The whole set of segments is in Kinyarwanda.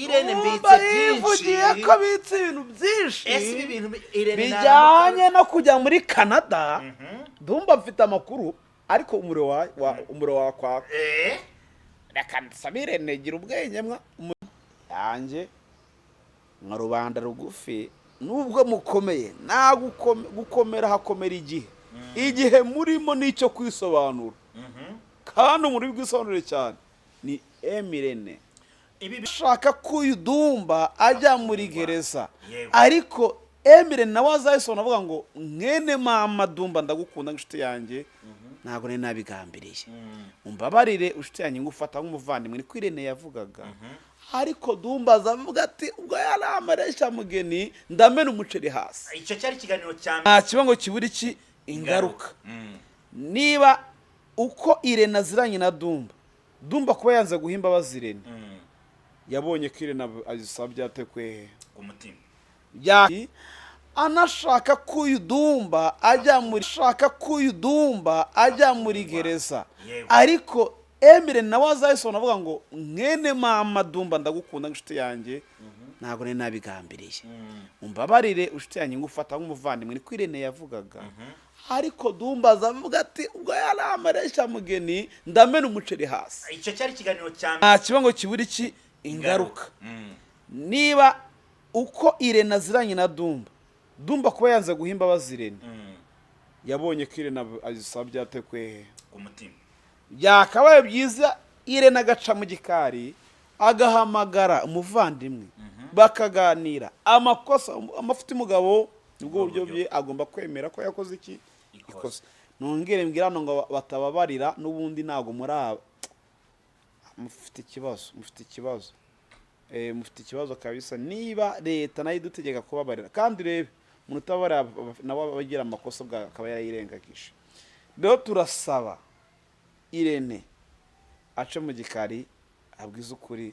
Irene mbitse Dumba yivugiye byinshi. Ko abitse ibintu byinshi Ese ibi bintu Irene bijyanye no kujya muri Canada. Dumba mfite amakuru, ariko umuriro wa umuriro wakwaka. Reka nsabe Irene, gira ubwenge mwa yanjye nka rubanda rugufi. Nubwo mukomeye, nta gukomera hakomera igihe. Igihe murimo nicyo kwisobanura, kandi umuntu uri bwisobanure cyane ni Emirene. Ibi Ashaka ko uyu Dumba ajya muri gereza, ariko Emirene nawe azayisobanura avuga ngo: "Mwene mama Dumba, ndagukunda nk'inshuti yanjye, ntabwo nari nabigambiriye, umbabarire inshuti yanjye, ngufata nk'umuvandimwe." Niko Irene yavugaga, ariko Dumba azavuga ati: "Ubwo yari amareshya mugeni, ndamena umuceri hasi." Icyo cyari ikiganiro cya Nta kiba ngo kibura iki ingaruka. Niba uko Irene aziranye na Dumba, Dumba kuba yanze guha imbabazi Irene, yabonye ko Irene azisabye atekwe ku mutima. Anashaka ko uyu Dumba ajya muri, ashaka ko uyu Dumba ajya muri gereza, ariko Emire nawe azayisobanura avuga ngo: "Mwene mama Dumba, ndagukunda nk'inshuti yanjye, ntabwo nari nabigambiriye, umbabarire inshuti yanjye, ngufata nk'umuvandimwe." Niko Irene yavugaga, ariko Dumba azavuga ati: "Ubwo yari amareshya mugeni, ndamena umuceri hasi." Icyo cyari ikiganiro cya Nta kiba ngo kibura iki ingaruka. Niba uko Irene aziranye na Dumba, Dumba kuba yanze guha imbabazi Irene, yabonye ko Irene azisabye atekwe ku mutima. Byakabaye byiza Irene agaca mu gikari, agahamagara umuvandimwe, bakaganira amakosa, amafuti. Umugabo nibwo buryo bye, agomba kwemera ko yakoze iki? Ikosa. Ikosa. Nongere mbwira hano ngo batababarira n'ubundi ntabwo muri aba mufite ikibazo, mufite ikibazo, mufite ikibazo kabisa. Niba leta nayo idutegeka kubabarira, kandi urebe umuntu utababarira nawe aba agira amakosa akaba yarayirengagije. Rero turasaba Irene ace mu gikari, abwize ukuri.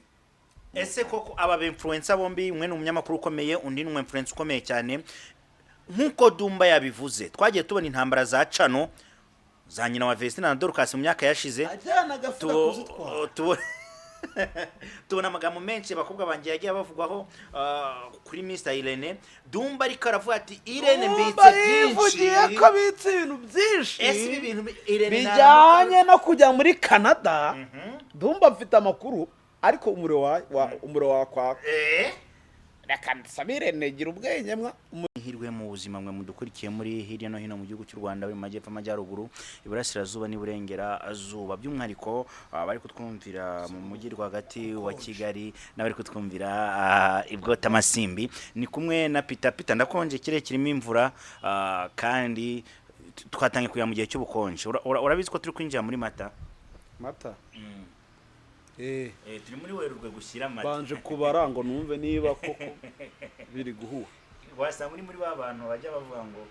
Ese koko aba influencer bombi, umwe ni umunyamakuru ukomeye, undi ni umu influencer ukomeye cyane, nk'uko Dumba yabivuze, twagiye tubona intambara za cano za nyina wa Vestina na Dorcas mu myaka yashize. Ajyana agafuka kuzitwara. Tubona amagambo menshi abakobwa banjye yagiye bavugwaho kuri Mr Irene Dumba, ariko aravuga ati: "Irene mbitse Dumba yivugiye byinshi." Ko abitse ibintu byinshi Ese ibi bintu Irene bijyanye no kujya muri Canada. Dumba mfite amakuru, ariko umuriro wa umuriro wakwaka. Reka nsabe Irene, gira ubwenge mwa. Ihirwe mu buzima mwe mudukurikiye muri hirya no hino mu gihugu cy'u Rwanda, mu majyepfo, amajyaruguru, iburasirazuba n'iburengerazuba, by'umwihariko abari kutwumvira mu mujyi rwagati wa Kigali n'abari kutwumvira i Bwotamasimbi. Ni kumwe na Pita. Pita, ndakonje, ikirere kirimo imvura, kandi twatangiye kujya mu gihe cy'ubukonje. Urabizi ko turi kwinjira muri Mata? Mata. Turi muri Werurwe gushyira Mata. Banje kubara ngo numve niba koko biri guhuha. Wasanga uri muri ba bantu bajya bavuga ngo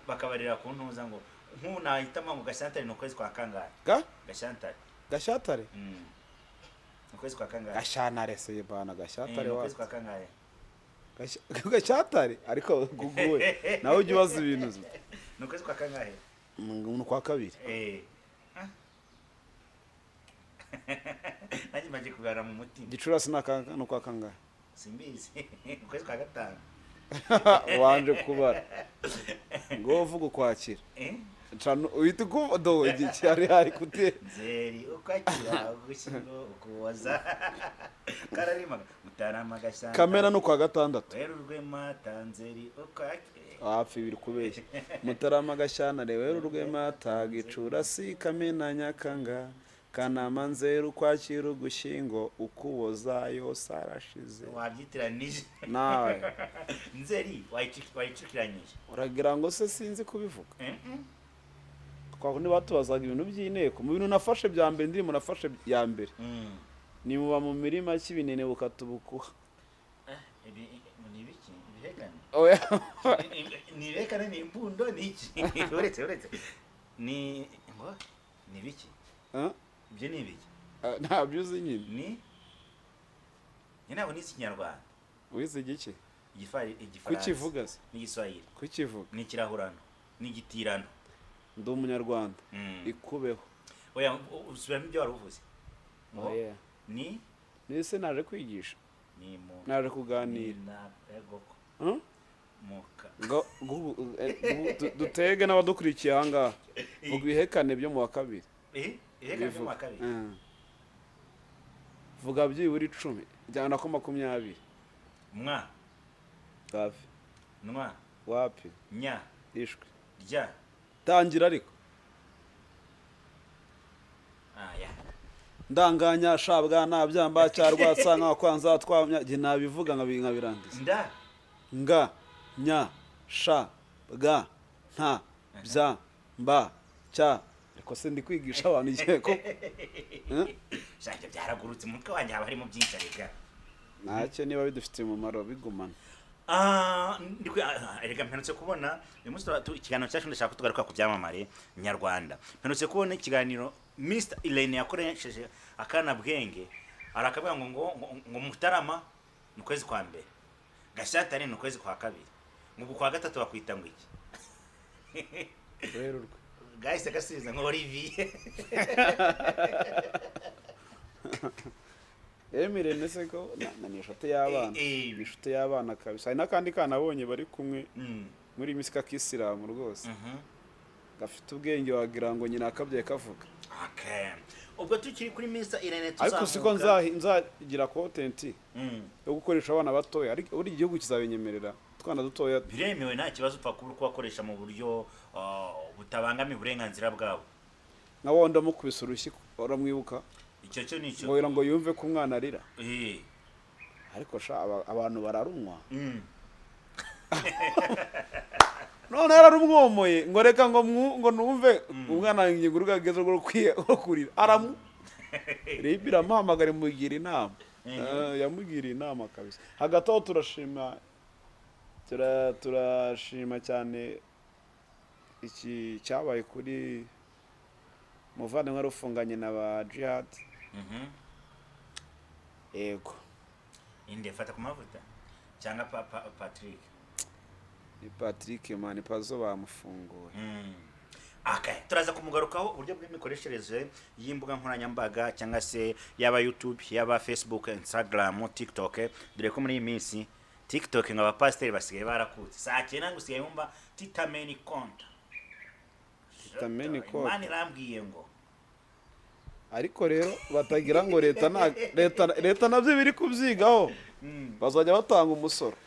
bakabarira ku ntuza, ngo nk'ubu nahitamo ngo Gashyantare ni ukwezi kwa kangahe? Ga? Gashyantare. Gashyatare. Ni ukwezi kwa kangahe? Gashyantare se bana? Gashyatare. Ni Wa ukwezi kwa kangahe? Gashyatare, ariko guguwe nawe ujya ubaza ibintu. Ni ukwezi kwa kangahe? Ni ukwa kabiri. Ah. Nanjye maze kugarura mu mutima. Gicurasi ni ukwa kangahe? Simbizi, ukwezi kwa gatanu. Wanje kubara ngo uvuga Ukwakira. Cano uhita ukuva do igihe cyari hari kute. Nzeri, Ukwakira, Ugushyingo, Ukuboza, kararimaga, Mutarama, Gashyantare. Kamena ni ukwa gatandatu. Werurwe, Mata, Nzeri, Ukwakira. Hafi biri kubeshya. Mutarama, Gashyantare, Werurwe, Mata, Gicurasi, Kamena, Nyakanga, Kanama, Nzeri, Ukwakira, Ugushyingo, Ukuboza, yose arashize. Wabyitiranije. Nawe. Nzeri wayicikiranyije. Uragira ngo se sinzi kubivuga? Twakundi batubazaga ibintu by'inteko, mu bintu nafashe bya mbere, indirimbo nafashe ya mbere ni muba mu mirima cy'ibinene bukatubukuha. Ni ibiki? Ibihekane? Oya. Ni ibihekane, ni imbundo, ni iki? Uretse ni ngo ni ibiki? Ah? Ibyo ni ibiki? Ah, ntabyo uzi nyine. Ni ntabwo ni Ikinyarwanda. Wize igiki? Igifaransa. Kukivuga se? N'igiswahili. Kukivuga. Ni ikirahurano, ni igitirano. Ndi Umunyarwanda. Ikubeho. Oya, usubiramo ibyo wari uvuze. Ngo Oya. ni Nese naje kwigisha. Ni mu Naje kuganira. Ni na egoko. Hmm? Muka. Ngo dutege n'abadukurikiye aha ngaha. Vuga ibihekane byo mu wa kabiri. Ihekane byo mu wa kabiri. Vuga byibura 10 jyana ko 20. Mwa. Hafi. Nwa. Wapi? Nya. Ishwi. Rya. Tangira ariko. Aya. Ndanganya shabwa nabyamba cyarwatsa nka kwanza twamya nge nabivuga nkabirangiza. Nda. Nga nya sha bwa nta bya mba cya. Ariko se ndi kwigisha abantu igihe ko Shanje byaragurutse umutwe wanjye, haba harimo byinshi arega. Ntacyo, niba bidufitiye umumaro bigumana. Erega mperutse kubona uyu munsi ikiganiro cyacu, ndashaka ko tugaruka ku byamamare nyarwanda. Mperutse kubona ikiganiro Mr Irene yakoresheje akana bwenge, arakavuga ngo Mutarama ni ukwezi kwa mbere, Gashyantare ni ukwezi kwa kabiri, ngo uku kwa gatatu bakwita ngo iki? Werurwe. Gahise gasubiza ngo Olivier. Emire nese ko ni inshuti y'abana. Ni inshuti y'abana kabisa. Hari n'akandi kana abonye bari kumwe muri iyi minsi k'akisilamu rwose. Gafite ubwenge wagira ngo nyina akabyaye kavuga. Okay. Ubwo tukiri kuri Mr Irene Ariko siko tuzamuka. nzagira content yo gukoresha abana batoya, ariko buri gihugu kizabinyemerera utwana dutoya. Biremewe, nta kibazo, upfa kuba uri kubakoresha mu buryo butabangamiye uburenganzira bwabo. Nka wundi amukubise urushyi, uramwibuka? Icyo cyo ni icyo. Ngo ngo yumve ko umwana arira. Ariko sha abantu bararunywa. None yararumwomoye ngo reka ngo ngo numve umwana wanjye ngo urwego rwo kurira, aramu RIB iramuhamagara imugira inama. Yamugiriye inama kabisa. Hagati aho turashima cyane iki cyabaye kuri muvandimwe wari ufunganye na ba Jihad. Yego. Inde, fata ku mavuta cyangwa Patrick? Ni Patrick man, Pazo bamufunguye. Okay. Turaza kumugarukaho uburyo bw'imikoreshereze y'imbuga nkoranyambaga, cyangwa se yaba YouTube, yaba Facebook, Instagram, TikTok, dore ko muri iyi minsi TikTok ngo abapasiteri basigaye barakutse saa cyenda, ngo usigaye wumva titameni konta. Titameni konta. Imana irambwiye ngo Ariko rero batagira ngo leta na leta nabyo biri kubyigaho, bazajya batanga umusoro.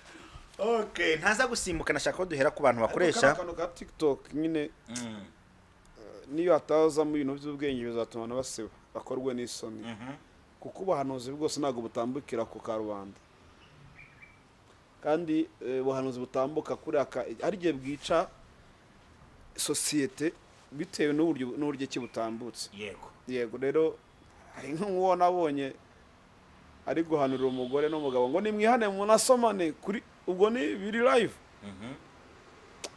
Okay, ntaza gusimbuka, nashaka ko duhera ku bantu bakoresha Ariko kano ka TikTok nyine, niyo hatazamo ibintu by'ubwenge bizatuma abantu basiba bakorwe n'isoni, kuko ubuhanuzi bwose ntabwo butambukira ku karubanda, kandi ubuhanuzi butambuka kuri aka hari igihe bwica sosiyete bitewe n'uburyo ki butambutse. Yego, rero hari nk'uwo nabonye ari guhanurira umugore n'umugabo ngo nimwihane munasomane kuri ubwo ni biri live.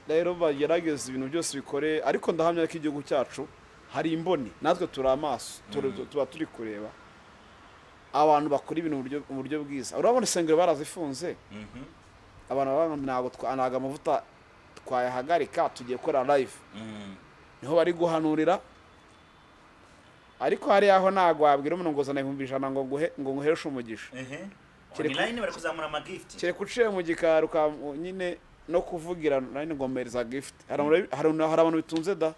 Rero bagerageza ibintu byose bikore, ariko ndahamya ko igihugu cyacu hari imboni, natwe turi amaso, tuba turi kureba abantu bakora ibintu mu buryo bwiza. Urabona insengero barazifunze, abantu baba ntabwo ntabwo amavuta twayahagarika, tugiye gukora live. Niho bari guhanurira, ariko hari aho ntabwo wabwira umuntu ngo zana 100,000 ngo nguhe, ngo nguheshe umugisha. Online bari kuzamura amagift. Kereka uciye mu gikari nyine no kuvugira nari ngo mpereza gift. Hari abantu bitunze da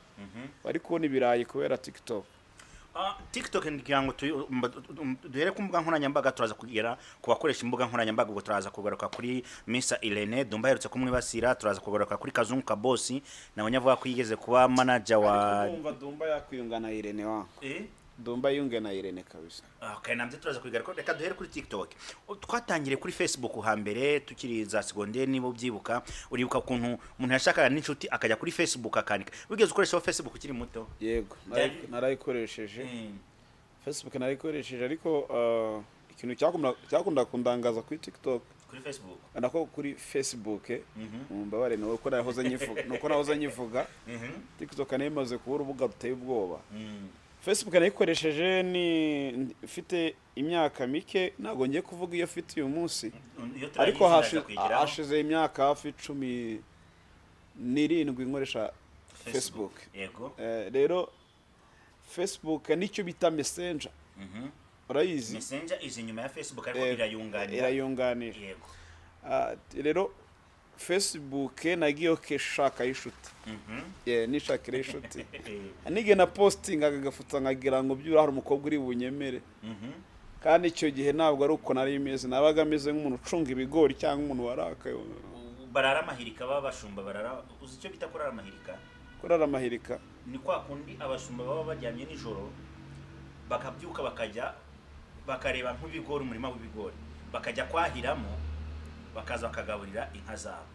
bari kubona ibirayi kubera TikTok. TikTok ngira ngo duhere ku mbuga nkoranyambaga, turaza kugera ku bakoresha imbuga nkoranyambaga, ubwo turaza kugaruka kuri Mr Irene Dumba aherutse kumwibasira, turaza kugaruka kuri Kazungu Kabosi nawe avuga ko yigeze kuba manager wa Ariko ndumva Dumba yakwiyunga na Irene wangu. Dumba yunge na Irene kabisa. Okay, nabyo turaza kubigaruka. Reka duhere kuri TikTok. Twatangiriye kuri Facebook hambere tukiri za segonderi, niba ubyibuka. Uribuka ukuntu umuntu yashakaga n'inshuti akajya kuri Facebook akandika? Wigeze ukoresha Facebook ukiri muto? Yego, narayikoresheje. Facebook narayikoresheje, ariko ikintu cyakunda kundangaza kuri TikTok, Kuri Facebook. Nako kuri Facebook, mumbabare nuko nahoze nyivuga, nuko nahoze nyivuga. TikTok nayo imaze kuba urubuga ruteye ubwoba. Facebook nayikoresheje ni mfite imyaka mike, ntabwo ngiye kuvuga iyo mfite uyu munsi, Iyo ariko turayizi ndaza kuyigeraho. hashize imyaka hafi 17 nkoresha Facebook. Yego. Rero Facebook nicyo bita Messenger. Urayizi? Messenger izi inyuma ya Facebook, ariko irayunganira. Irayunganira. Yego. Ah, rero Facebook nagiye shakayo inshuti. Nishakira inshuti, nige na postinga agafutsa nkagira ngo byura hari umukobwa uri bunyemere. Kandi icyo gihe ntabwo ari uko nari meze, nabaga meze nk'umuntu ucunga ibigori cyangwa umuntu warakaye. Barara amahirika, baba bashumba barara, uzi icyo bita kurara amahirika? Kurara amahirika? Ni kwa kundi abashumba baba baryamye nijoro, bakabyuka bakajya bakareba nk'ibigori, umurima w'ibigori, bakajya kwahiramo, bakaza bakagaburira inka zabo.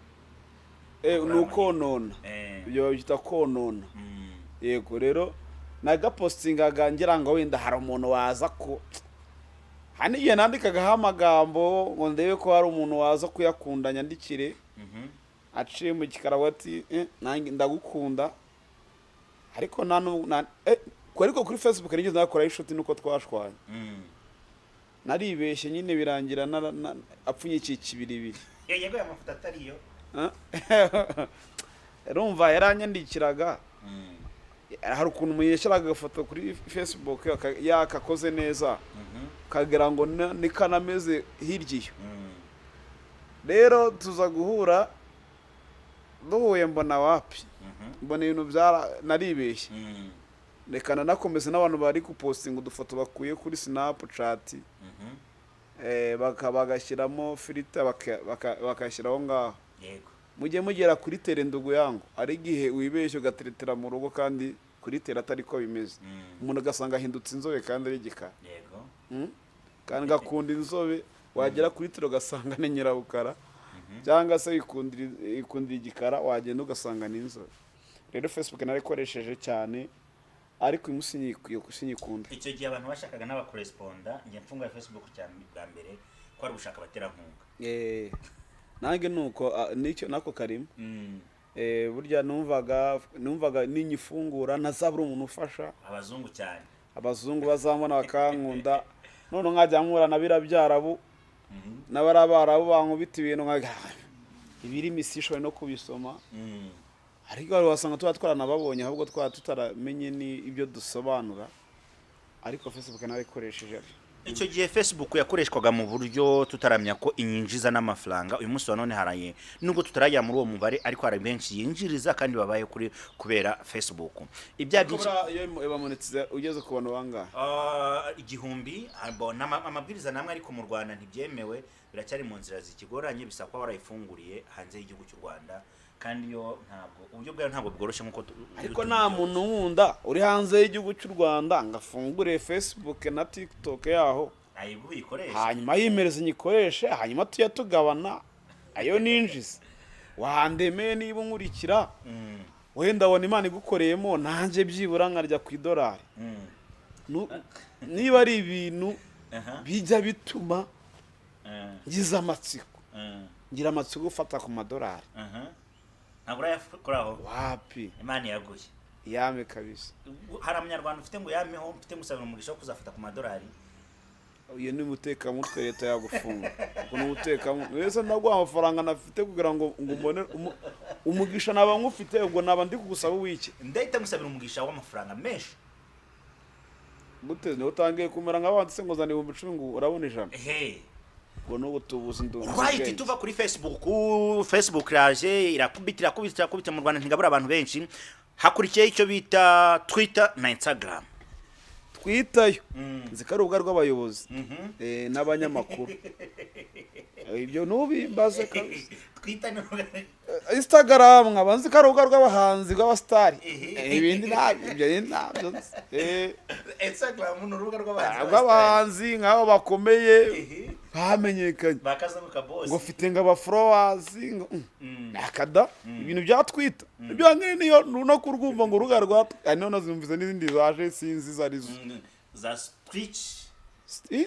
Ni ukonona. Ibyo babyita konona. Yego, rero nagapostingaga ngira ngo wenda hari umuntu waza ko hari n'igihe nandikagaho amagambo ngo ndebe ko hari umuntu waza kuyakunda, nyandikire aciye mu gikarago ati: "Nanjye ndagukunda." Ariko nta ariko kuri Facebook nigeze nakoraho inshuti, nuko twashwanye. Naribeshye nyine, birangira apfunyikiye ikibiribiri. Yego, aya mafoto atariyo. Urumva yaranyandikiraga. Hari ukuntu umuntu yashyiraga agafoto kuri Facebook yakakoze neza, ukagira ngo ni kanameze hirya iyo. Rero tuza guhura, duhuye mbona wapi, mbona ibintu byara naribeshye. Reka nanakomeze n'abantu bari gupostinga udufoto bakuye kuri Snapchat, bagashyiramo filter, bakashyiraho ngaho. Mujye mugera kuri terrain, ndugu yangu. Ari igihe wibeshye ugateretera mu rugo kandi kuri terrain atari ko bimeze. Umuntu ugasanga ahindutse inzobe kandi ari igikara. Kandi ngakunda inzobe, wagera kuri terrain ugasanga ni nyirabukara, cyangwa se wikundira igikara, wagenda ugasanga ni inzobe. Rero Facebook narikoresheje cyane, ariko uyu munsi sinyikunda. Icyo gihe abantu bashakaga n'abakoresponda. Njye mfunga Facebook cyane bwa mbere ko ari gushaka abaterankunga. Nanjye nuko, nicyo nako karimo. Burya numvaga ninyifungura ntazabura umuntu ufasha. Abazungu cyane. Abazungu bazambona bakankunda, none nkajya nkura na biriya byarabu n'abari abarabu bankubita ibintu nka ibirimi sishoboye no kubisoma. Ariko wari wasanga tuba twaranababonye, ahubwo twaba tutaramenye ni ibyo dusobanura. Ariko Facebook narayikoresheje. Icyo gihe Facebook yakoreshwaga mu buryo tutaramenya ko inyinjiza n'amafaranga. Uyu munsi wa none haraye, nubwo tutarajya muri uwo mubare, ariko hari benshi yinjiriza kandi babaye kuri kubera Facebook ibya Ariko byinshi. Buriya iyo bamonetize ugeze ku bantu bangahe? 1000, amabwiriza namwe, ariko mu Rwanda ntibyemewe, biracyari mu nzira zikigoranye, bisaba kuba warayifunguriye hanze y'igihugu cy'u Rwanda, kandi yo ntabwo uburyo bwayo ntabwo bworoshye nk'uko Ariko nta muntu nkunda uri hanze y'igihugu cy'u Rwanda ngo afungure Facebook na TikTok yaho. Ayibwo uyikoresha. Hanyuma yimereze nyikoreshe, hanyuma tujya tugabana ayo ninjiza. Wandemeye niba unkurikira, wenda wabona Imana igukoreyemo, nanjye byibura nkarya ku idolari. Niba ari ibintu bijya bituma ngize amatsiko, ngira amatsiko yo gufata ku madolari. Ntabwo urayakoraho? Wapi. Imana yaguye. Yame kabisa. Hari Abanyarwanda ufite ngo yameho, mfite gusabira umugisha wo kuzafata ku madolari? Uyu ni umutekamutwe, leta yagufunga. Ubwo ni umutekamutwe wese. Ndaguha amafaranga nafite kugira ngo mbone umugisha naba nkufite, ubwo naba ndi kugusaba uwiki? Ndahita ngusabira umugisha w'amafaranga menshi. Gute? Niba utangiye kumera nk'abandi se, ngo zana 10,000 ngo urabona 100? Ehe. Ubwo n'ubu tubuze indunzi. Right, tuva kuri Facebook. Facebook iraje irakubita, irakubita, irakubita mu Rwanda, ntigabura abantu benshi. Hakurikiyeho icyo bita Twitter na Instagram. Twitayo nzi ko ari urubuga rw'abayobozi n'abanyamakuru. Ibyo ntubimbaze kabisa. Twitter ni Instagram nkaba nzi ko ari urubuga rw'abahanzi, rw'abasitari. Ehe. Ibindi ntabyo, ibyo ni ntabyo nzi. Instagram ni urubuga rw'abahanzi. Rw'abahanzi nk'abo bakomeye Ehe. bamenyekanye. Bakazamuka boss. Ngo mfite ngo abafollowers ngo nakada ibintu bya Twitter ibyo ngibi niyo no kurwumva ngo urubuga rwa ari none zumvise n'izindi zaje, sinzi izo arizo. Za Twitch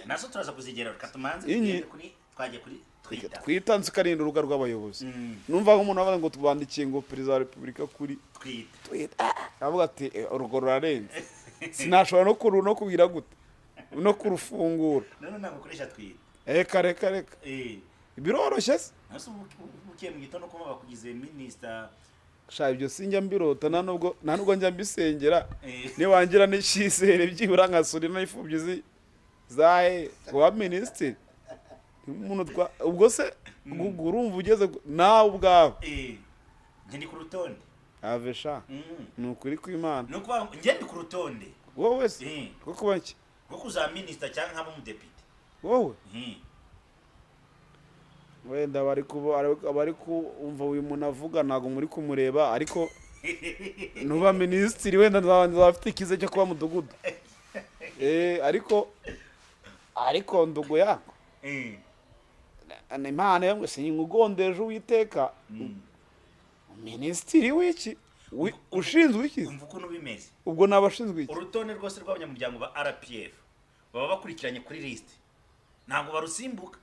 nazo turaza kuzigera, reka tumanze Inyi. tugende kuri, twagiye kuri Twitter. Twitter nzi ko ari urubuga rw'abayobozi. Numva nk'umuntu avuga ngo tubandikiye ngo perezida wa repubulika kuri Twitter. Twitter, avuga ati: "Urwo rurarenze, sinashobora no no kubwira gute no kurufungura." None ntabwo ukoresha Twitter? Reka, reka, reka. Biroroshye se? Nase ubu ukiye mu gitondo kuma bakugize minisita? Sha, ibyo sinjya mbirota, nta nubwo njya mbisengera. Eh. Niwangira n'icyizere byibura nkasura n'imfubyi Zahe kuba minisitiri? Umuntu ubwo se ubwo urumva ugeze nawe ubwawe? Njye ndi ku rutonde. Avesha. Ni ukuri kw'Imana. Ni ukuvuga ngo njye ndi ku rutonde. Wowe se? Rwo kuba iki? Rwo kuzaba minisita cyangwa nkaba umudepite. Wowe? Wenda bari kuba bari kumva uyu muntu avuga, ntabwo muri kumureba, ariko nuba minisitiri wenda nzaba afite ikize cyo kuba mudugudu. Ariko ndugu yangu, Imana yamwe sinkugondesha Uwiteka. Minisitiri w'iki? Ushinzwe iki? Umva ukuntu bimeze. Ubwo ni abashinzwe iki? Urutonde rwose rw'abanyamuryango ba RPF baba bakurikiranye kuri lisite, ntabwo barusimbuka.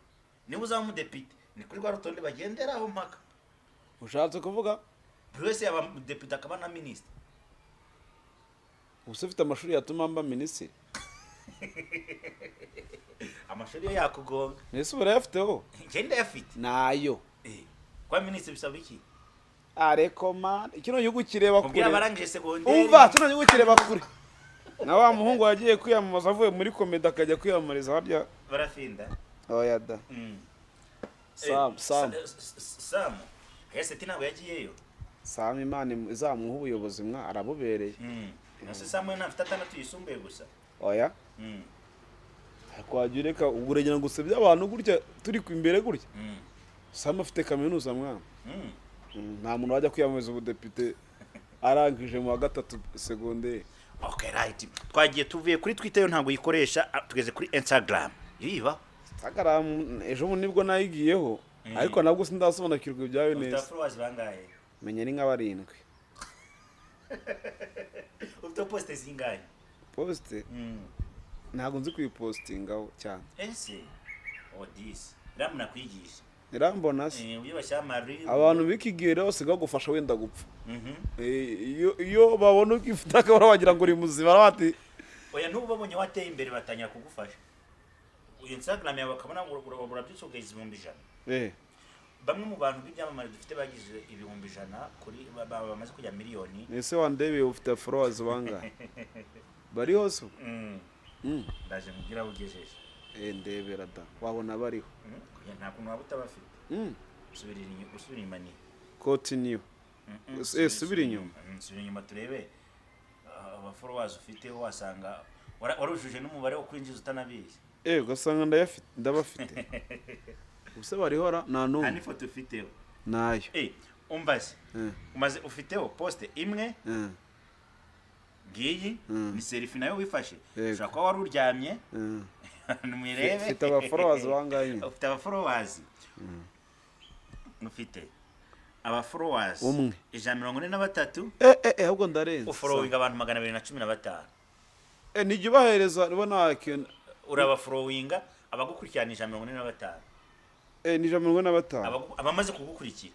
Niba uzaba umudepite, ni kuri rwa rutonde bagenderaho mpaka. Ushatse kuvuga? Buri wese yaba umudepite akaba na minisitiri. Ubuse ufite amashuri yatuma mba minisitiri? Amashuri yo yakugonga. Mbese urayafiteho? Njye ndayafite. Nayo. Kuba minisitiri bisaba iki? Areko man, kino gihugu kireba Mubwira kure. abarangije segonderi. Umva, kino gihugu kireba kure. Na wa muhungu wagiye kwiyamamaza avuye muri comedy akajya kwiyamamariza harya. Barafinda. Oya da. Sam, Sam. Sam Ese ntabwo yagiyeyo. Sam, Imana izamuha ubuyobozi mwa, arabubereye. Ese Sam we ntafite 6 yisumbuye gusa? Oya. Ariko wajya ureka ubwo uragira ngo usebye abantu gutya turi ku imbere gutya. Sam afite kaminuza mwana. Nta muntu wajya kwiyamamariza ubudepite arangije mu wa 3 segonderi. Okay, right, twagiye tuvuye kuri Twitter, yo ntabwo uyikoresha, tugeze kuri Instagram, iyo iba? Instagram ejo bundi nibwo nayigiyeho, ariko nabwo sindasobanukirwa ibyayo Ufite neza. followers bangahe? Menya ni nka 7. Ufite post zingahe? Post? Ntabwo nzi kuyipostingaho cyane. Ese oh, this ramu nakwigisha. Irambona se? Uyu bashyira mari. Abantu b'iki gihe rero basigaye bagufasha wenda gupfa. Iyo babona ugifite akabara wagira ngo uri muzima, bati Oya, n'ubu babonye wateye imbere batangira kugufasha. Instagram yawe bakabona urabyutse ugeza 100,000. Bamwe mu bantu b'ibyamamare dufite bagize 100,000 kuri bamaze kujya miliyoni. Ese wandebeye ufite followers bangahe bari hose? Ndaje mubwira aho ugejeje. Ndebera da, wabona bariho. Nta kuntu waba utabafite. Usubira inyuma, usubira inyuma ni Continue. Subira inyuma. Subira inyuma turebe aba followers ufite, wasanga warujuje n'umubare wo kwinjiza utanabizi. Ugasanga ndabafite. Ubuse bariho ra? Nta Nta n'umwe. n'ifoto ufiteho. Nayo. Umbaze. Umaze ufiteho poste imwe. Ngiyi. Ni selfie nayo wifashe. Ushobora kuba wari uryamye. Nimurebe. Mfite aba followers bangahe nyine? Ufite aba followers. Ufite aba followers Umwe. 143. Ahubwo ndarenze. Ufollowing abantu 215. Nijya ubahereza ubona kintu. Urabafollowinga, abagukurikirana 145. Ni 145. Abamaze kugukurikira.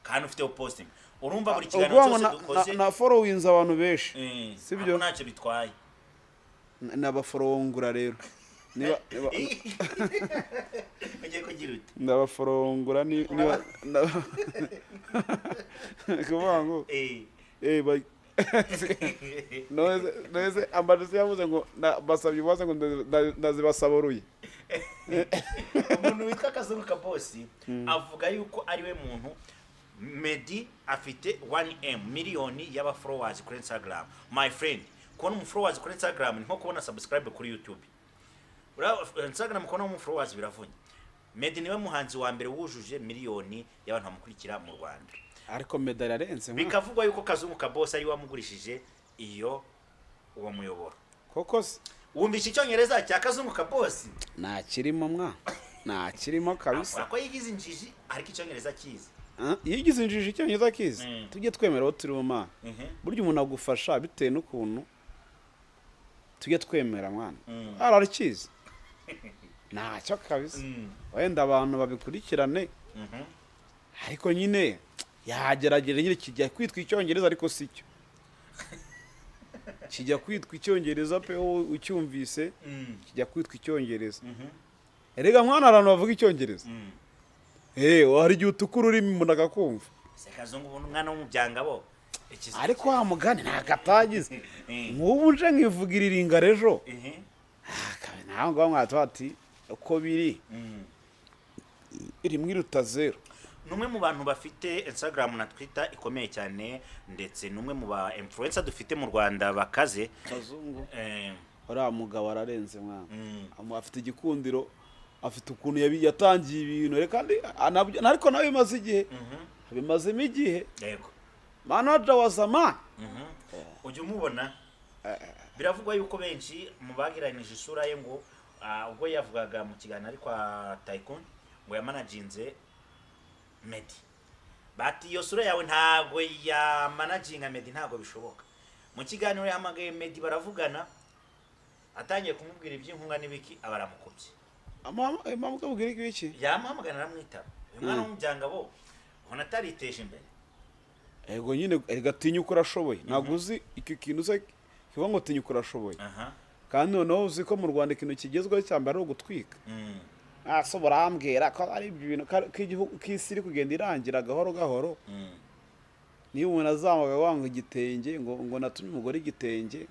Kandi ufite posting. Urumva buri kiganiro Ubwo cyose dukoze. na followings abantu benshi. Sibyo? Ntabwo ntacyo bitwaye. Nabaforongura rero. Niba Ugiye kugira ute? Ndabaforongura niba kuvuga ngo ba Noze ambaje yavuze ngo basabye ubaze ngo ndazibasaboruye. Umuntu witwa Kazungu Kabosi avuga yuko ari we muntu Meddy afite 1M miliyoni y'aba followers kuri Instagram. My friend, kubona umu followers kuri Instagram ni nko kubona subscribe kuri YouTube. Instagram kubona umu followers biravunye. Meddy niwe muhanzi wa mbere wujuje miliyoni y'abantu bamukurikira mu Rwanda. Ariko Meddy ararenze. Bikavugwa yuko Kazungu Kabosi ari we wamugurishije iyo uwo muyoboro. Koko se? Wumvishe icyongereza cya Kazungu Kabosi? Nta kirimo mwa. Nta kirimo kabisa. Avuga ko yigize injiji ariko icyongereza kizi. Yigize injiji icyongereza kizi. Tujye twemera abo turi mu mana. Burya umuntu agufasha bitewe n'ukuntu tujye twemera mwana. Ararikizi. Ntacyo kabisa. Wenda abantu babikurikirane. Ariko nyine yagerageza nyine kijya kwitwa icyongereza ariko si cyo. Kijya kwitwa icyongereza pe, wowe ucyumvise kijya kwitwa icyongereza. Erega mwana abantu bavuga icyongereza. Hari igihe utukura ururimi umuntu akakumva. Se Kazungu ubona umwana wo mu byangabo. Ariko wa mugani ntabwo atagize. Nk'ubu nje nkivugira iringa ejo. Naho ngaho mwatuba ati uko biri, rimwe iruta zero. Ni umwe mu bantu bafite Instagram na Twitter ikomeye cyane, ndetse ni umwe mu ba influencer dufite mu Rwanda bakaze. Kazungu, uriya mugabo ararenze mwana. Afite igikundiro, afite ukuntu yatangiye ibintu reka kandi ariko nawe bimaze igihe, bimazemo igihe. Manager wa zamani. Ujya umubona, biravugwa yuko benshi mu bagereranije isura ye ngo ubwo yavugaga mu kiganiro ari kwa Tycoon ngo yamanaginze Meddy, bati iyo sura yawe ntabwo yamanaginga Meddy, ntabwo bishoboka. Mu kiganiro yahamagaye Meddy baravugana, atangiye kumubwira iby'inkunga n'ibiki, aba aramukubye. Impamvu kabwira iki? Yamuhamagara aramwitaba. Uyu mwana w'umubyangabo ubona atariteje imbere. Ego nyine, erega tinya uko urashoboye. Ntabwo uzi icyo kintu uzi kivuga ngo tinya uko urashoboye. Kandi noneho uzi ko mu Rwanda ikintu kigezweho cya mbere ari ugutwika. So burambwira ko ari ibyo bintu ko igihugu ko isi iri kugenda irangira gahoro gahoro. Niba umuntu azamuka wanga igitenge ngo natumye umugore igitenge,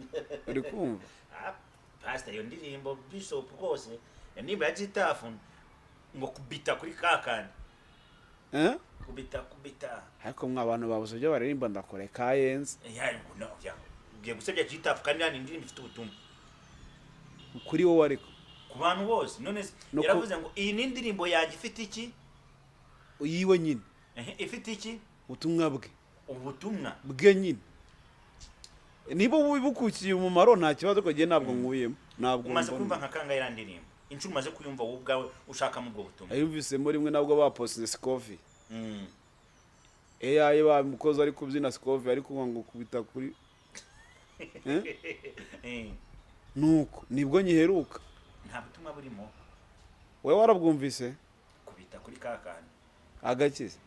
uri kumva? Ah, pastor, iyo ndirimbo Bishop rwose, iyo ndirimbo ya Gitafu ngo kubita kuri kakandi. Eh? Kubita kubita. Ariko mwa abantu babuze ibyo baririmba, ndakore kayenze. Ya, no, ya ugiye gusebya Gitafu kandi yani indirimbo ifite ubutumwa. Kuri wowe ariko. Ku bantu bose none se. No Yaravuze ngo iyi ni indirimbo yanjye ifite iki? Yiwe nyine. Ehe, ifite iki? Ubutumwa bwe. Ubutumwa. Bwe nyine, niba bukukiye umumaro nta kibazo, ariko njye ntabwo nkuyemo, ntabwo Umaze mbona. kumva nka kangahe iriya ndirimbo? Inshuro umaze kuyumva wowe ubwawe ushakamo ubwo butumwa? Nayumvisemo rimwe, nabwo bapostinze sikovi AI bamukoze ari kubyina sikovi, ari kuvuga ngo kubita kuri. Eh? Nuko nibwo nyiheruka. Nta butumwa burimo. Wowe warabwumvise? Kubita kuri kakandi. Agakiza.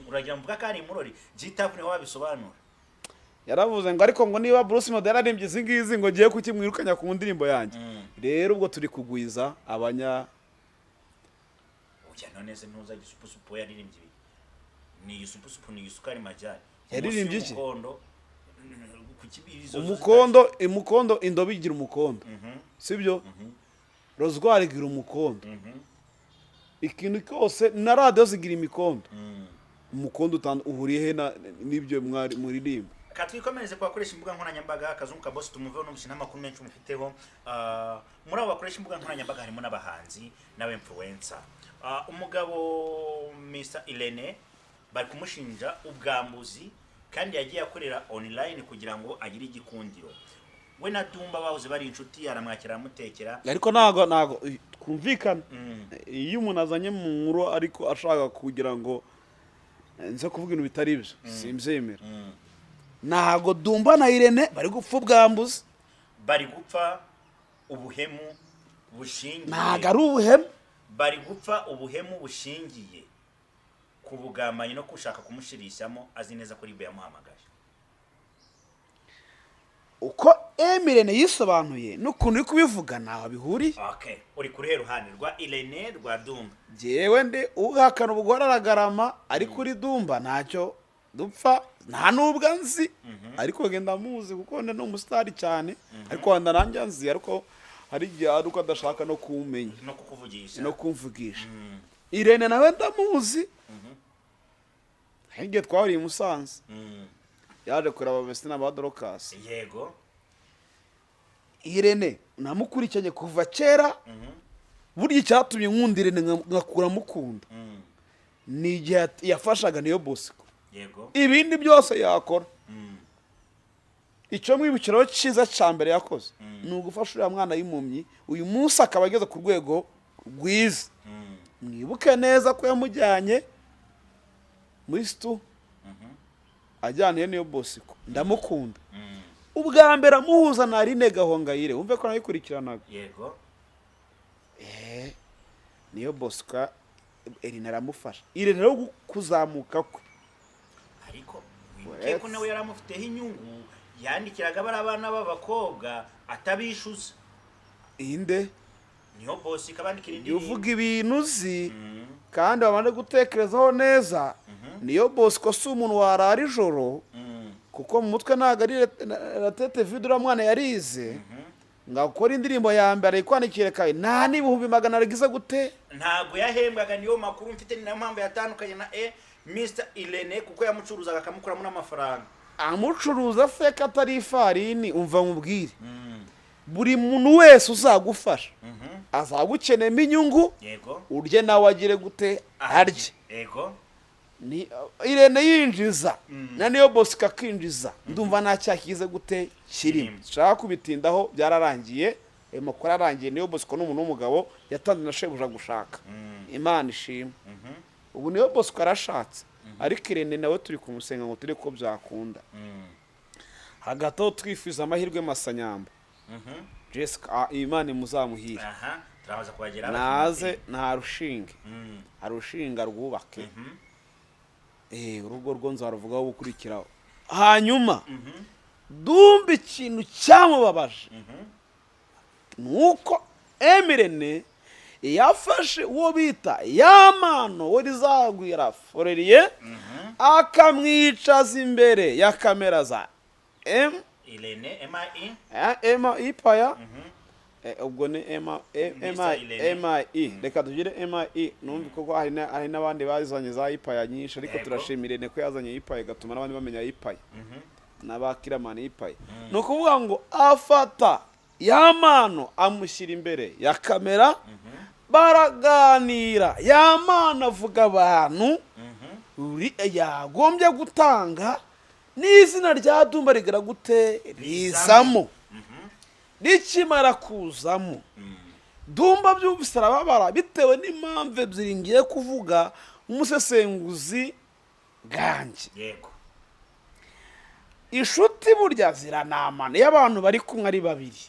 Uragira mvuga ko ari imurori Gitafu niho wabisobanura. Yaravuze ngo ariko ngo niba Bruce Melody yararimbye izi ngizi ngo ngiye kukimwirukanya ku ndirimbo yanjye. Rero ubwo turi kugwiza abanya Oya, none se ntuza Gisupusupu yaririmbye ibi? Ni igisupusupu, ni igisukari majyari. Yaririmbye iki? Umukondo ku kibirizo. Umukondo, umukondo, indobo igira umukondo, sibyo? Rozwari igira umukondo. Ikintu cyose na radiyo zigira imikondo. Umukondo uhuriye he n'ibyo mwari muririmba? Katwikomereze ku bakoresha imbuga nkoranyambaga. Kazungu Kabosi, tumuveho n'ubushe n'amakuru menshi mufiteho. Muri abo bakoresha imbuga nkoranyambaga harimo n'abahanzi n'aba-influencer. Umugabo Mr Irene bari kumushinja ubwambuzi kandi yagiye akorera online kugira ngo agire igikundiro. We na Dumba bahoze bari inshuti, aramwakira, aramutekera. Ariko ntago twumvikana. Iyo umuntu azanye mu nkuru ariko ashaka kugira ngo nze kuvuga ibintu bitari ibyo, simbyemera. Ntago Dumba na Irene bari gupfa ubwambuzi. Bari gupfa ubuhemu bushingiye Ntago ari ubuhemu. Bari gupfa ubuhemu bushingiye ku bugambanyi no gushaka kumushirishamo azi neza ko ribe yamuhamagaje. Uko Emirene yisobanuye n'ukuntu uri kubivuga ntaho bihuriye. Okay, uri ku ruhe ruhande? Rwa Irene, rwa Dumba? Njyewe ndi uhakana ubugore aragarama, ariko uri Dumba ntacyo dupfa, nta nubwo nzi, ariko genda muzi kuko wenda ni umusitari cyane, ariko wenda nanjye nzi, ariko hari igihe ari uko adashaka no kumenya. No kukuvugisha. No kumvugisha. Irene nawe ndamuzi, hari igihe twahuriye i Musanze, yaje kureba Abamesina ba Dorokasi. Irene namukurikiranye kuva kera. Burya icyatumye nkunda Irene nkakura mukunda ni igihe yafashaga Niyo Bosco. Ibindi byose yakora, icyo mwibukiraho cyiza cya mbere yakoze ni ugufasha uriya mwana y'impumyi, uyu munsi akaba ageze ku rwego rwiza. Mwibuke neza ko yamujyanye muri situ ajyaniye Niyo Bosco. Ndamukunda. Ubwa mbere amuhuza na Aline Gahongayire, wumve ko nayikurikiranaga. Niyo Bosco Irene aramufasha, Irene rero kuzamuka kwe. Ariko wibuke ko nawe yari amufiteho inyungu, yandikiraga bari abana b'abakobwa atabishyuza. Inde? Niyo Bosco ikabandikira Iyo indirimbo. uvuga ibintu uzi kandi wabanje gutekerezaho neza, Niyo Bosco si umuntu warara ijoro, kuko mu mutwe ntabwo ari la tête vide. Uriya mwana yarize. Ngo akore indirimbo ya mbere ayikwandikire kawe nta n'400,000 agize gute. Ntabwo yahembwaga, niyo makuru mfite, ni nayo mpamvu yatandukanye na Mr Irene, kuko yamucuruzaga akamukuramo n'amafaranga. Amucuruza se ko atari ifarini? Umva nkubwire, buri muntu wese uzagufasha azagukenemo inyungu. Urye nawe agire gute? Arye. Ni Irene yinjiza na Niyo Bosco akinjiza, ndumva nta cyaha kize gute kirimo. Kirimo. Nshaka kubitindaho, byararangiye, ayo makuru arangiye. Niyo Bosco ni umuntu w'umugabo, yatanze na shebuja gushaka. Imana ishimwe, ubu Niyo Bosco arashatse, ariko Irene nawe turi kumusenga ngo turi ko byakunda. Hagati aho twifuza amahirwe masanyamba Jessica, Imana imuzamuhire. Aha turabaza kuhagera. Naze nta rushinge arushinga rwubake. Urugo rwo nzaruvugaho gukurikiraho. Hanyuma Dumba, ikintu cyamubabaje ni uko Emirene yafashe uwo bita Yamano we rizagwira Foreriye, akamwicaza imbere ya kamera za M Irene M I. M ipaya. Ubwo ni M M Mr. Irene. M I, reka tugire M I, numva koko hari n'abandi bazanye za ipaya nyinshi, ariko turashimira Irene ko yazanye ipaya igatuma n'abandi bamenya ipaya n'abakiramani ipaya. Ni ukuvuga ngo afata Yamano amushyira imbere ya kamera, baraganira. Yamano avuga abantu yagombye gutanga n'izina rya Dumba rigara gute? Rizamo. Rikimara kuzamo, Dumba byumvise arababara, bitewe n'impamvu ebyiri ngiye kuvuga umusesenguzi bwanjye. Inshuti burya ziranamana. Iyo abantu bari kumwe ari babiri,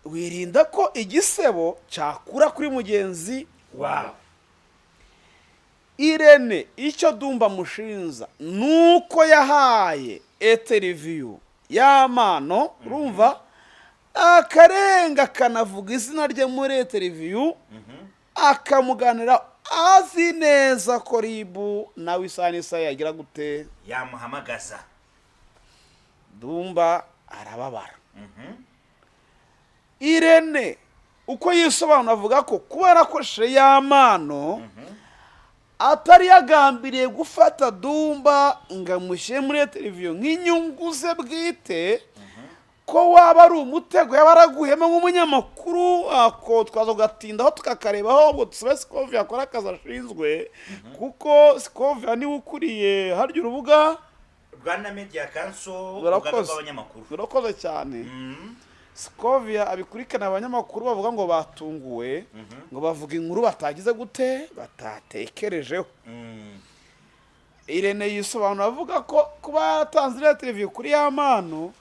wirinda ko igisebo cyakura kuri mugenzi wawe. Irene, icyo Dumba mushinza ni uko yahaye interview Yamano, urumva, akarenga akanavuga izina rye muri interview, akamuganira azi neza ko RIB nawe isaha n'isaha yagira gute? Yamuhamagaza. Dumba arababara. Irene uko yisobanura, avuga ko kuba yarakoresheje Yamano atari yagambiriye gufata Dumba ngo amushyire muri televiziyo nk'inyungu ze bwite, ko waba ari umutego yaba araguyemo nk'umunyamakuru, ako twaza kugatindaho tukakarebaho. Ngo dusabe Sikovi akora akazi ashinzwe, kuko Sikovi niwe ukuriye harya urubuga Rwanda Media Council, urugaga rw'abanyamakuru. Urakoze cyane. Sikovia abikurikirana. Abanyamakuru bavuga ngo batunguwe, ngo bavuga inkuru batagize gute? Batatekerejeho. Irene yisobanura avuga ko kuba yaratanze iriya televiziyo kuri Yamano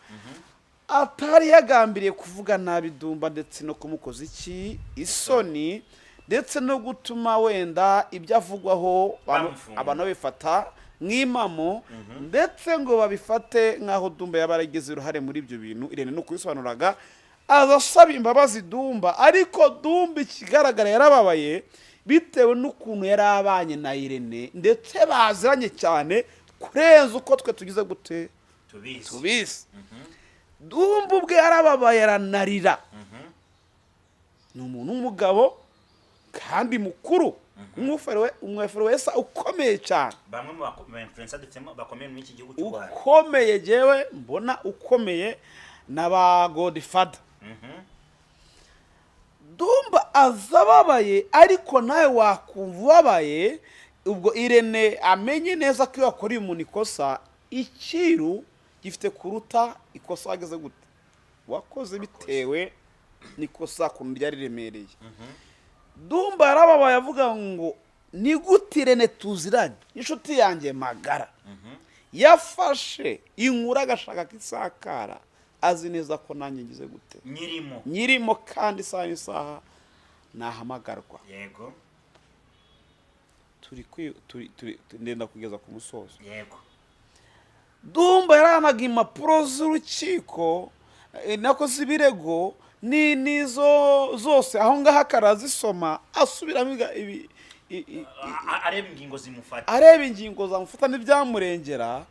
atari yagambiriye kuvuga nabi Dumba, ndetse no kumukoza iki? Isoni, ndetse no gutuma wenda ibyo avugwaho Bamufunga. abantu babifata nk'impamo, ndetse ngo babifate nk'aho Dumba yaba yaragize uruhare muri ibyo bintu. Irene ni ukubisobanuraga, aza asaba imbabazi Dumba, ariko Dumba ikigaragara yarababaye bitewe n'ukuntu yari abanye na Irene, ndetse baziranye cyane kurenza uko twe tugize gute? Tubizi. Tubizi. Dumba ubwe yarababaye, aranarira. Ni umuntu w'umugabo kandi mukuru, umwefero wese ukomeye cyane. Bamwe mu ba influencer dufitemo bakomeye muri iki gihugu cy'u Rwanda. Ukomeye, jewe mbona ukomeye na ba Godfather. Dumba aza ababaye, ariko nawe wakumva ubabaye. Ubwo Irene amenye neza ko iyo wakoreye umuntu ikosa, icyiru gifite kuruta ikosa wageze gute? Wakoze, bitewe n'ikosa ukuntu ryari riremereye. Dumba yarababaye, avuga ngo ni gute Irene tuziranye, inshuti yanjye magara, yafashe inkuru agashaka ko isakara azi neza ko nanjye ngize gute? Nyirimo. Nyirimo, kandi isaha n'isaha nahamagarwa. Turi turi ndenda kugeza ku musozo. Dumba yaranaga impapuro z'urukiko, nako z'ibirego ni n'izo zose aho ngaho, akarazisoma asubiramo Areba ingingo zimufata. Areba ingingo zamufata n'ibyamurengera.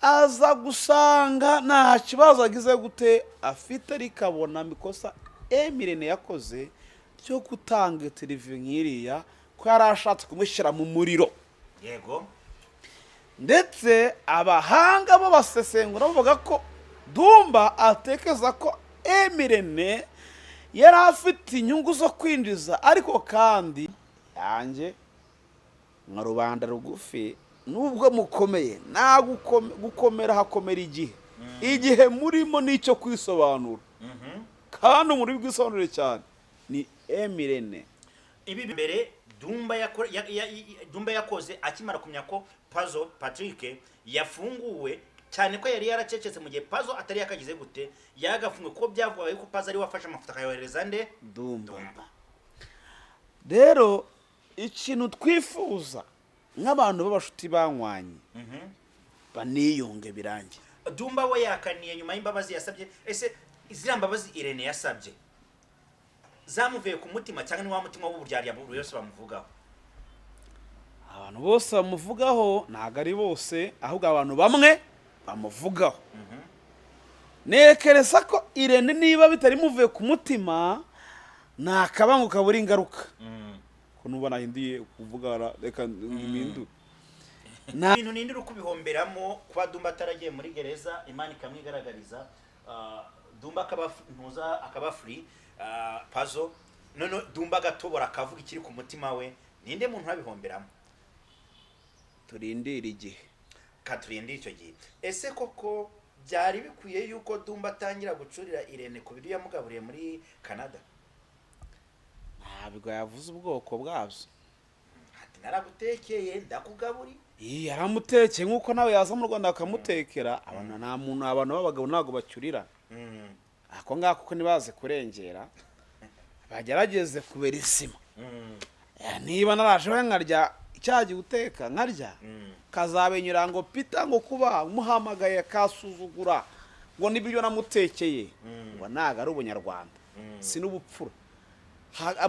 Aza gusanga nta kibazo agize gute afite, rikabona ikosa Emirene yakoze ryo gutanga televiziyo nk'iriya, ko yari ashatse kumushyira mu muriro. Ndetse abahanga bo basesengura bavuga ko Dumba atekereza ko Emirene yari afite inyungu zo kwinjiza, ariko kandi yanjye nka rubanda rugufi, nubwo mukomeye nta gukomera, hakomera igihe. Igihe murimo nicyo kwisobanura, kandi umuri bwisobanure cyane ni Emirene. Ibi mbere Dumba Dumba yakoze akimara kumenya ko Pazo Patrick yafunguwe, cyane ko yari yaracecetse mu gihe Pazo atari yakagize gute yagafunguwe, kuko byavugaga yuko Pazo ari we wafashe amafoto akayohereza nde? Dumba. Dumba. Rero ikintu twifuza nk'abantu b'abashuti banywanye, baniyunge birangiye. Dumba we yakaniye nyuma y'imbabazi yasabye. Ese ziriya mbabazi Irene yasabye zamuvuye ku mutima, cyangwa ni wa mutima w'uburyarya buri wese bamuvugaho? Abantu bose bamuvugaho ntabwo ari bose, ahubwo abantu bamwe bamuvugaho. Nekereza ko Irene niba bitari muvuye ku mutima, nakabanguka kabura ingaruka, ko nuba nahinduye kuvuga, reka mpindure. Ibintu ninde uri kubihomberamo? Kuba Dumba ataragiye muri gereza, Imana ikamwigaragariza, Dumba akaba ntuza, akaba free, Pazo none Dumba agatobora akavuga ikiri ku mutima we, ninde muntu urabihomberamo? Turindire igihe. Katurindire icyo gihe. Ese koko byari bikwiye yuko Dumba atangira gucurira Irene ku biryo yamugaburiye muri Canada? Ntabwo yavuze ubwoko bwabyo. Ati naragutekeye ndakugaburi. Iyi yaramutekeye nk'uko nawe yaza mu Rwanda bakamutekera. Abantu nta muntu, abantu b'abagabo ntabwo bacyurira ako ngako, ko ntibaze kurengera, bagerageze kubera isima. Niba naraje we nkarya icyagiye uteka nkarya, kazabenyura ngo Pita ngo kuba muhamagaye kasuzugura ngo nibyo namutekeye, ngo ntago ari ubunyarwanda, si n'ubupfura.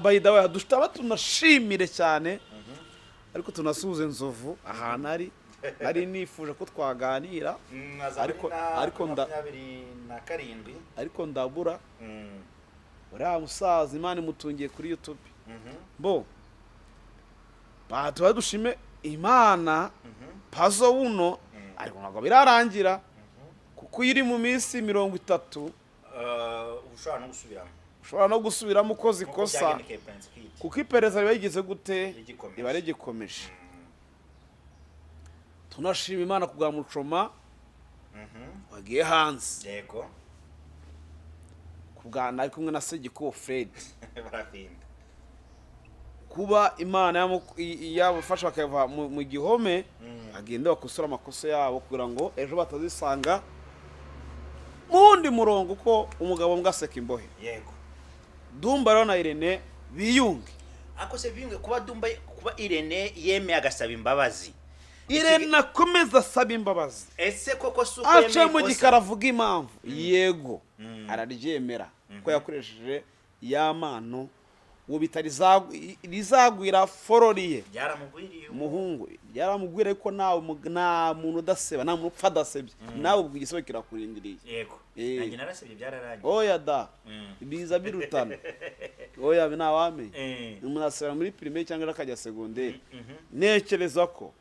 By the way, dushitaba tunashimire cyane, ariko tunasuhuze Nzovu ahantu ari. Nari nifuje ko twaganira, 27. ariko ndabura. Uriya musaza Imana imutungiye kuri YouTube. Bo tuba dushime Imana Pazo wuno, ariko ntabwo birarangira, kuko iyo uri mu minsi 30 ushobora no gusubiramo. Ushobora no gusubiramo ukoze Nk'uko ikosa, byagendekeye Prince Kid. kuko iperereza riba rigeze gute? Rigikomeje. Riba rigikomeje. Tunashima Imana ku bwa Mucoma wagiye hanze, ku bwa ari kumwe na Segiko Fred. Barafinda. Kuba Imana yabafasha bakava mu gihome, bagenda bakosora amakosa yabo kugira ngo ejo batazisanga mu wundi murongo, ko umugabo mbwa aseka imbohe. Dumba rero na Irene biyunge. Ako se biyunge, kuba Dumba, kuba Irene yemeye agasaba imbabazi? Irene akomeza asaba imbabazi. Ese koko si uko Ace yemeye mu ikosa? gikari avuga impamvu, yego araryemera ko yakoresheje ya mano uwo bita rizagwira fororiye. Byaramugwiriye. Umuhungu byaramugwira, ariko nawe nta muntu udaseba, nta muntu upfa adasebye. Nawe ubwo igisebo kirakurindiriye. Nanjye narasebye byararangiye. Oya da, biza birutana. Oya, ntawamenya. Umuntu asebera muri primaire cyangwa akajya segonderi. Ntekereza ko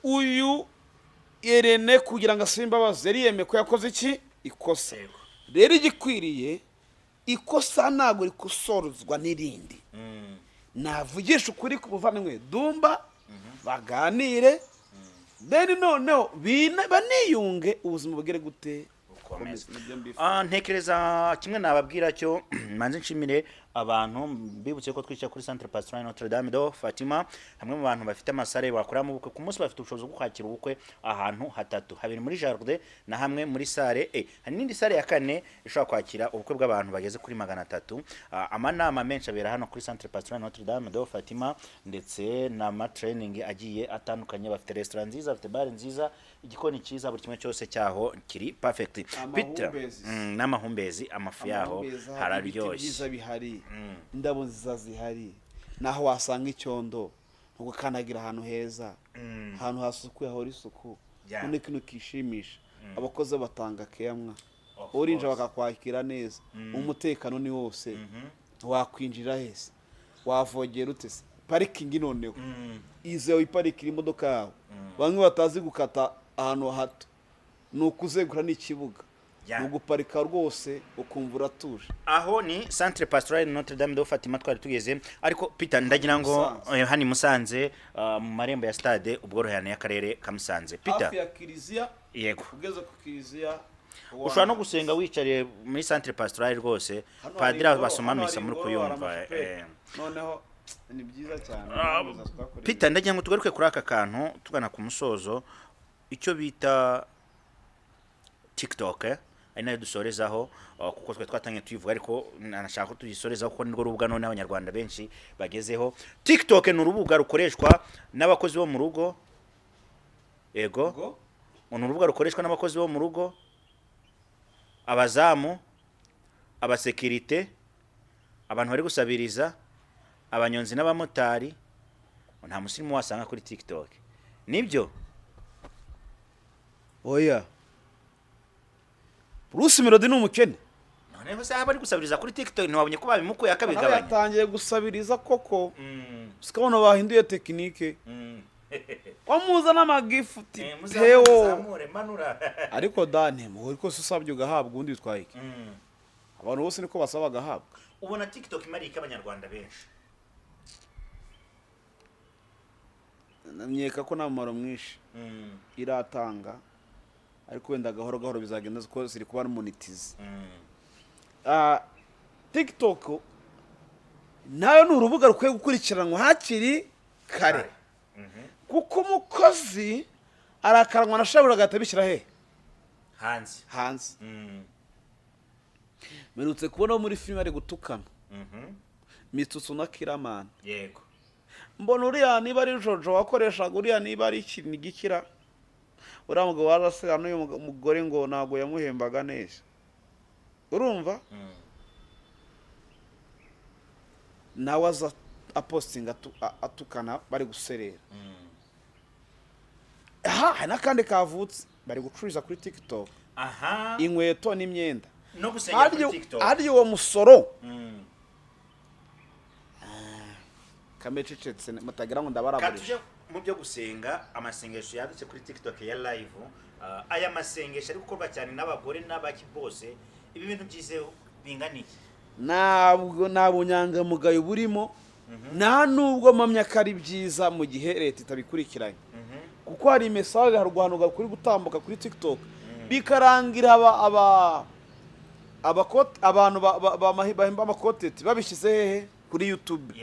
uyu Irene kugira ngo asabe imbabazi yari yemeye ko yakoze iki ikosa. Rero igikwiriye, ikosa ntabwo rikosorezwa n'irindi. Navugisha ukuri ku buvandimwe Dumba, baganire, then noneho baniyunge, ubuzima bugere gute? Bukomeze. Nibyo mbifuza. Ntekereza kimwe nababwira cyo, manze nshimire abantu, mbibutse ko twicaye kuri Centre Pastoral Notre Dame de Fatima, hamwe mu bantu bafite amasare bakoramo ubukwe. Ku munsi bafite ubushobozi bwo kwakira ubukwe ahantu hatatu, habiri muri jardin na hamwe muri sale e. Hari n'indi sale ya kane ishobora kwakira ubukwe bw'abantu bageze kuri 300. Amanama menshi abera hano kuri Centre Pastoral Notre Dame de Fatima, ndetse n'ama training agiye atandukanye. Bafite restaurant nziza, bafite bar nziza, igikoni cyiza, buri kimwe cyose cyaho kiri perfect. Peter, Amahumbezi. n'amahumbezi, amafu yaho Amahumbezi ahari, ibiti hararyoshye. byiza bihari, indabo nziza zihari, naho wasanga icyondo ntugukandagira ahantu heza. Ahantu hasukuye hahora isuku. None kino kishimisha, abakozi batanga keyamwa. Of Urinjira course. bakakwakira neza, umutekano ni wose. Wakwinjira hese, wavogera ute se? Parking noneho izewe, iparikira imodoka yawe. Bamwe batazi gukata ahantu hato, ni ukuzegura n'ikibuga, ni uguparika rwose ukumva uratuje. Aho ni Centre Pastoral Notre Dame de Fatima twari tugeze. Ariko Peter, ndagira ngo Musanze. Hano i Musanze, mu marembo ya stade Ubworoherane y'akarere ka Musanze, Peter. Hafi ya kiliziya. Yego. Ugeze ku kiliziya. Ushobora no gusenga wicariye muri Centre Pastoral rwose. Hano hari Padiri ingoro, basoma hano misa hari muri ingoro, hari kuyumva. amashapeli. Noneho ni byiza cyane. Twakoreye. Peter, ndagira ngo tugaruke kuri aka kantu tugana ku musozo, icyo bita TikTok, ari nayo dusorezaho, kuko twe twatangiye tuyivuga, ariko nanashaka ko tuyisorezaho kuko nirwo rubuga none Abanyarwanda benshi bagezeho. TikTok ni urubuga rukoreshwa n'abakozi bo mu rugo, yego. Ngo? Ni urubuga rukoreshwa n'abakozi bo mu rugo, abazamu, abasekirite, abantu bari gusabiriza, abanyonzi n'abamotari. Nta musirimu wasanga kuri TikTok, nibyo? Oya, Bruce Melody ni umukene. Noneho se bari gusabiriza kuri TikTok, ntiwabonye ko babimukuye Nawe akabigabanya? yatangiye gusabiriza koko. Sikabona bahinduye technique, wamuza n'amagifuti. Teo. Muzamure manura. Ariko dane muhori kose usabye ugahabwa, ubundi bitwaye iki? Abantu bose niko basaba bagahabwa. Ubona TikTok imariye iki Abanyarwanda benshi? Nkeka ko nta mumaro mwinshi iratanga, ariko wenda gahoro gahoro bizagenda kuko ziri kuba monetize. TikTok nayo ni urubuga rukwiye gukurikiranwa hakiri kare, kuko umukozi arakaranwa na shabura agahita abishyira he? Hanze. Hanze. Mperutse kubona muri filime ari gutukana Mitsutsu na Kiramani. Mbona uriya niba ari Jojo wakoreshaga uriya, niba ari ikintu gikira, uriya mugabo waje asera n'uyu mugore ngo ntabwo yamuhembaga neza, urumva? Nawe aza apostinga atukana bari guserera. Aha hari n'akandi kavutse, bari gucururiza kuri TikTok inkweto n'imyenda. No gusengera kuri TikTok. Harya uwo musoro kamececetse mutagira ngo ndabaraburisha. Katuje mu byo gusenga, amasengesho yadutse kuri TikTok ya live, aya masengesho ari gukorwa cyane n'abagore n'abaki bose, ibi bintu byizewe bingana iki? Ntabwo nta bunyangamugayo burimo, nta nubwo mpamya ko ari byiza mu gihe leta itabikurikiranye, kuko hari message, hari guhanuka kuri gutambuka kuri TikTok bikarangira abantu bahemba amakoteti babishyize hehe? Kuri YouTube.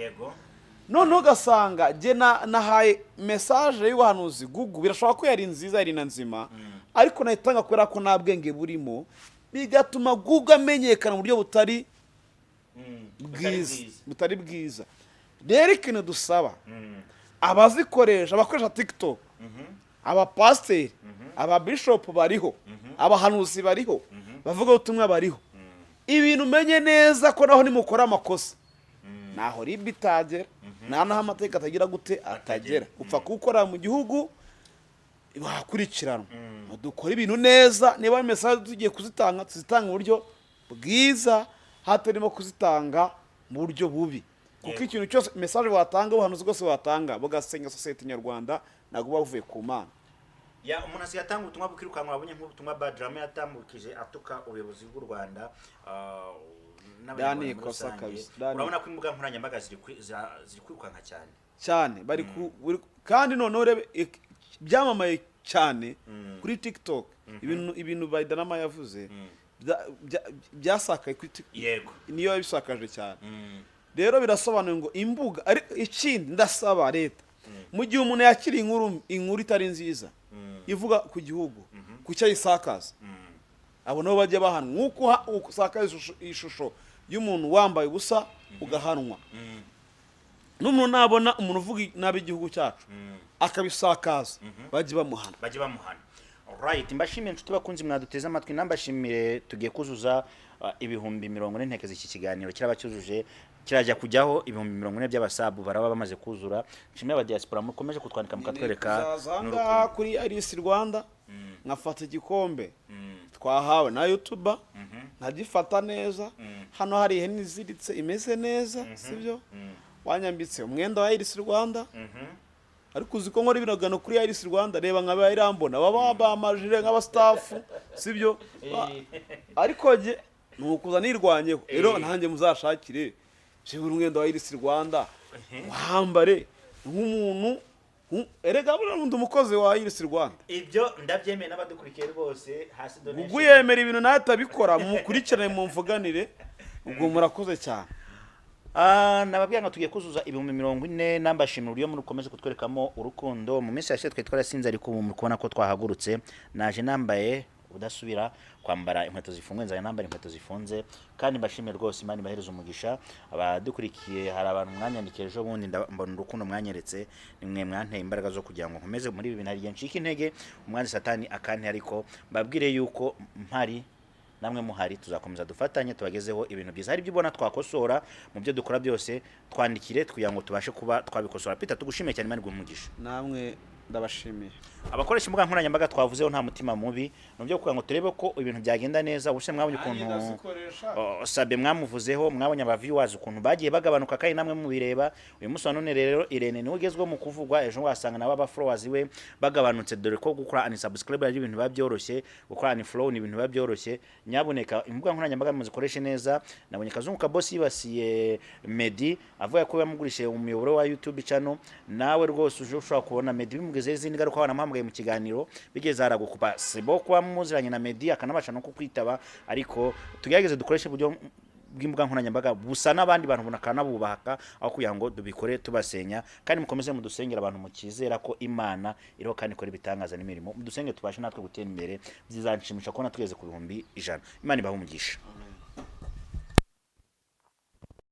Noneho ugasanga jye nahaye message y'ubuhanuzi Google, birashoboka ko yari nziza, yari na nzima, ariko nayitanga kubera ko nta bwenge burimo, bigatuma Google amenyekana mu buryo butari bwiza, butari bwiza. Rero ikintu dusaba abazikoresha, abakoresha TikTok, abapasiteri, ababishopu bariho, abahanuzi bariho, bavuga ubutumwa bariho, ibintu umenye neza ko naho nimukora amakosa naho RIB itagera, nta naho amategeko atagira gute atagera. Upfa kuwukora mu gihugu wakurikiranwa. Dukore ibintu neza, niba message tugiye kuzitanga, tuzitanga mu buryo bwiza, hatarimo kuzitanga mu buryo bubi, kuko ikintu cyose, message watanga, ubuhanuzi bwose watanga bugasenya sosiyete nyarwanda, ntabwo buba buvuye ku Mana. Ya, umuntu asigaye atanga ubutumwa bukirukanka. Wabonye nk'ubutumwa Badrama yatambukije atuka ubuyobozi bw'u Rwanda, n'Abanyarwanda Dani, muri ikosa rusange. kabisa. Dani. Urabona ko imbuga nkoranyambaga ziri kwirukanka cyane. Cyane, bari ku kandi noneho urebe byamamaye cyane kuri TikTok, ibintu Bayidanama yavuze byasakaye kuri TikTok, niyo yabisakaje cyane. Rero birasobanuye ngo imbuga, ariko ikindi ndasaba leta, mu gihe umuntu yakiriye inkuru itari nziza ivuga ku gihugu, ku cyo ayisakaza, abo nabo bajya bahanwa nk'uko usakaza ishusho y'umuntu wambaye ubusa ugahanwa. N'umuntu nabona umuntu uvuga nabi igihugu cyacu akabisakaza, bajye bamuhana. Bajye bamuhana. Right, mbashimiye inshuti bakunzi mwaduteze amatwi, nambashimire. Tugiye kuzuza 40,000 ntekeza iki kiganiro kiraba cyujuje. Kirajya kujyaho 40,000 by'abasabu baraba bamaze kuzura. Nshimire abadiaspora mukomeje kutwandika mukatwereka Kuzaza aha n'urukundo. ngaha kuri Iris Rwanda, nkafata igikombe twahawe na YouTube, nkagifata neza. Hano hari ihene iziritse imeze neza, sibyo? Wanyambitse umwenda wa Iris Rwanda, ariko uzi ko nkora ibiragano kuri Iris Rwanda? Reba nka ba Irambona baba bambaye amajire nk'abastaff, sibyo? Ariko jye ni ukuza nirwanyeho. Rero nanjye muzashakire byibura umwenda wa Iris Rwanda wambare nk'umuntu erega buriya ndi umukozi wa Iris Rwanda. Ibyo ndabyemeye n'abadukurikiye rwose hasi donation. Ubwo yemera ibintu nawe atabikora, mumukurikirane, mumvuganire. Ubwo murakoze cyane. Nababwira ngo tugiye kuzuza 40,000. Nambashimira uburyo mukomeje kutwerekamo urukundo. Mu minsi yashize twari twarasinze, ariko ubu muri kubona ko twahagurutse. Naje nambaye udasubira kwambara inkweto zifunguye, nzajya nambara inkweto zifunze. Kandi mbashimire rwose, Imana ibahereze umugisha. Abadukurikiye, hari abantu mwanyandikiye ejo bundi, mbona urukundo mwanyeretse. Nimwe mwanteye imbaraga zo kugira ngo nkomeze muri ibi bintu. Hari igihe ncika intege, umwanzi Satani akantera, ariko mbabwire yuko mpari namwe muhari, tuzakomeza dufatanye tubagezeho ibintu byiza. Hari ibyo ubona twakosora mu byo dukora byose, twandikire kugira ngo tubashe kuba twabikosora. Peter, tugushimiye cyane, Imana iguhe umugisha. Namwe ndabashimiye. Abakoresha imbuga nkoranyambaga twavuzeho nta mutima mubi, ni byo kugira ngo turebe ko ibintu byagenda neza. Ubuse mwabonye ukuntu Oh, Sabe mwamuvuzeho, mwabonye aba viewers ukuntu bagiye bagabanuka, kandi namwe mubireba. Uyu munsi wa none rero Irene niwe ugezweho mu kuvugwa, ejo wasanga nabo aba followers we bagabanutse, dore ko gukora unsubscribe ari ibintu biba byoroshye, gukora unfollow ni ibintu biba byoroshye. Nyabuneka imbuga nkoranyambaga muzikoreshe neza. Nabonye Kazungu Kabosi yibasiye Meddy, avuga ko yamugurishije umuyoboro wa YouTube channel. Nawe rwose uje ushobora kubona Meddy bimugezeho izindi ngaruka, wanamuhamagaye mu kiganiro bigeze haragukupa. Sibo kuba muziranye na Meddy akanabasha no kukwitaba, ariko tugerageze dukoreshe uburyo bw'imbuga nkoranyambaga busa n'abandi bantu bakanabubaka, aho kugira ngo dubikore tubasenya. Kandi mukomeze mudusengera, abantu mukizera ko Imana iriho kandi ikora ibitangaza n'imirimo, mudusenge tubashe natwe gutera imbere. Bizanshimisha kubona tugeze ku 100,000. Imana ibahe umugisha.